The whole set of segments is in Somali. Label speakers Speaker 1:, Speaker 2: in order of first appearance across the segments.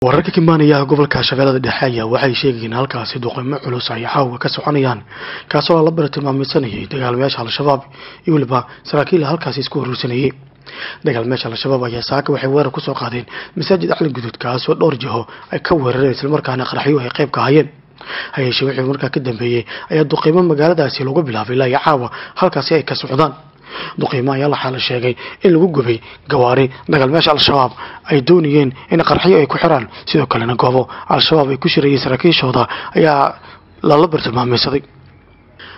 Speaker 1: Wararka ka imaanaya gobolka Shabeellada Dhexe ayaa waxay sheegayeen halkaasi duqeymo culus ay caawa ka soconayaan, kaasoo la bartilmaameedsanayay dagaalamayaasha Al-Shabaab iyo weliba saraakiil halkaasi isku urursanayay. Dagaalamayaasha Al-Shabaab ayaa saaka waxay weerar kusoo qaadeen masaajid Cali Guduud, kaasoo dhowr jiho ay ka weerareen, islamarkaana qaraxyo ay qayb ka hayeen. Hayeeshee wixii markaa ka dambeeyey ayaa duqeymo magaaladaasi lagu bilaabay ilaa iyo caawa halkaasi ay ka socdaan. Duqeymo ayaa waxaa la sheegay in lagu gubay gawaari dagaalmayaasha Al-Shabaab ay doonayeen in qarxyo ay ku xiraan, sidoo kalena goobo Al-Shabaab ay ku shirayeen saraakiishooda ayaa lala bartilmaameysaday.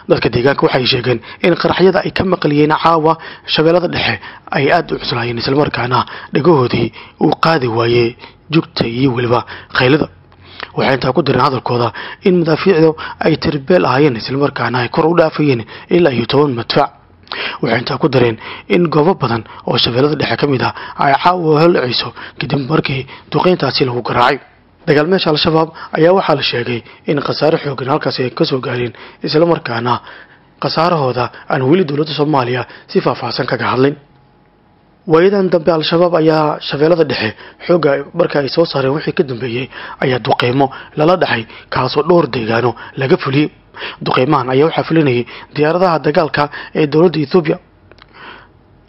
Speaker 1: Dadka deegaanka waxay sheegeen in qaraxyada ay ka maqliyeen caawa Shabeellada Dhexe ay aada u cuslaayeen, islamarkaana dhagahoodii uu qaadi waayey jugta iyo weliba khaylada. Waxay intaa ku direen hadalkooda in madaafiicdu ay tirbeel ahaayeen, islamarkaana ay kor u dhaafayeen ilaa iyo 10 madfac. Waxay intaa ku dareen in goobo badan oo Shabeellada Dhexe ka mid ah ay caawa holcayso kadib markii duqeyntaasi lagu garaacay. Dagaalmeesha Al-Shabaab ayaa waxaa la sheegay in khasaare xoogan halkaasi ay kasoo gaareen, islamarkaana khasaarahooda aan weli dowladda Soomaaliya si faahfaahsan kaga hadlin. Waayadan dambe Al-Shabaab ayaa Shabeellada Dhexe xoogga marka ay soo saareen wixii ka dambeeyey ayaa duqeymo lala dhacay, kaasoo dhowr deegaano laga fuliyey. Duqeymahan ayaa waxaa fulinayay diyaaradaha dagaalka ee dowladda Ethoobiya.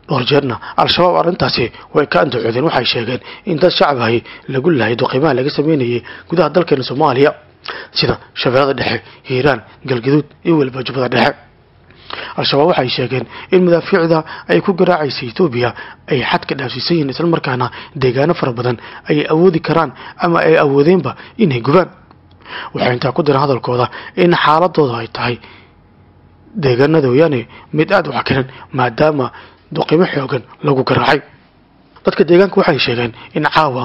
Speaker 1: Dhowr jeerna Al-Shabaab arrintaasi way ka andacoodeen, waxay sheegeen in dad shacabahi lagu laayay duqeymaha laga sameynayay gudaha dalkeena Soomaaliya sida Shabeellada Dhexe, Hiiraan, Galgaduud iyo weliba Jubbada Dhexe. Al-Shabaab waxay sheegeen in madaafiicda ay ku garaacaysay Etoobiya ay xadka dhaafsiisan yihiin, islamarkaana deegaano fara badan ay awoodi karaan ama ay awoodeenba inay gubaan. Waxay intaa ku direen hadalkooda in xaaladooda ay tahay deegaanada wayaane mid aada u xakiran, maadaama duqeymo xoogan lagu garaacay. Dadka deegaanka waxay sheegeen in caawa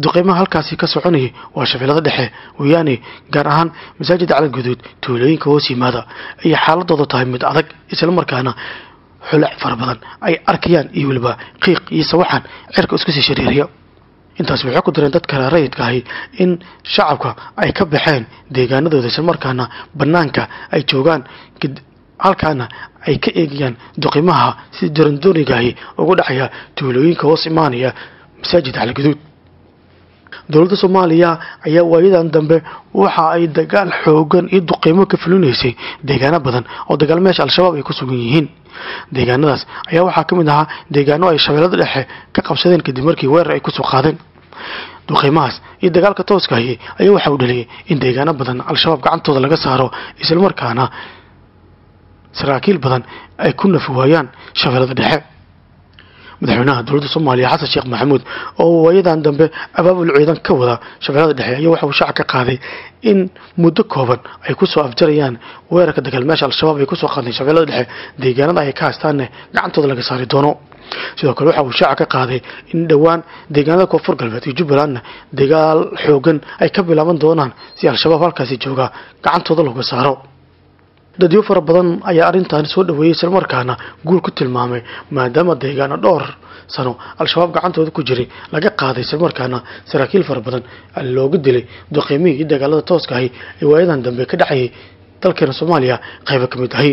Speaker 1: duqeymaha halkaasi ka soconayay waa Shabeellada Dhexe wayaane, gaar ahaan masaajida Cali Guduud tuulooyinka hoos yimaada, ay xaaladooda tahay mid adag, islamarkaana xulac fara badan ay arkayaan iyo weliba qiiq iyo sawaxan cirka isku sii shareeraya. Intaas waxay ku direen dadka rayidka ahi in shacabka ay ka baxeen deegaanadooda, islamarkaana banaanka ay joogaan, halkaana ay ka eegayaan duqimaha si darandoonigahi ugu dhacaya tuulooyinka hoos imaanaya masaajid Cali Guduud. Dowladda Soomaaliya ayaa waayadan dambe waxa ay dagaal xoogan iyo duqeymo ka fulinaysay deegaano badan oo dagaalmayaasha Al-Shabaab ay ku sugan yihiin. Deegaanadaas ayaa waxaa ka mid ahaa deegaano ay Shabeellada Dhexe ka qabsadeen kadib markii weerar ay kusoo qaadeen. Duqeymahaas iyo dagaalka tooska ahi ayaa waxa uu dhaliyay in deegaano badan Al-Shabaab gacantooda laga saaro, islamarkaana saraakiil badan ay ku nafi waayaan Shabeellada Dhexe. Madaxweynaha dowladda Soomaaliya Xasan Sheekh Maxamuud oo waayadan dambe abaabul ciidan ka wada Shabeellada Dhexe ayaa waxa uu shaaca ka qaaday in muddo kooban ay kusoo afjarayaan weerarka dagaalmayaasha Al-Shabaab ay kusoo qaadeen Shabeellada Dhexe, deegaanada ay ka haystaanne gacantooda laga saari doono. Sidoo kale waxa uu shaaca ka qaaday in dhowaan deegaanada Koonfur Galbeed iyo Jubbalandna dagaal xoogan ay ka bilaaban doonaan si Al-Shabaab halkaasi jooga gacantooda looga saaro. Dadyo fara badan ayaa arrintan soo dhaweeyey, islamarkaana guul ku tilmaamay, maadaama deegaano dhowr sano Al-Shabaab gacantooda ku jiray laga qaaday, islamarkaana saraakiil fara badan looga dilay duqeymihii iyo dagaalada tooska ahi ee waayadan dambe ka dhacayay dalkeena Soomaaliya qaybo ka mid ahi.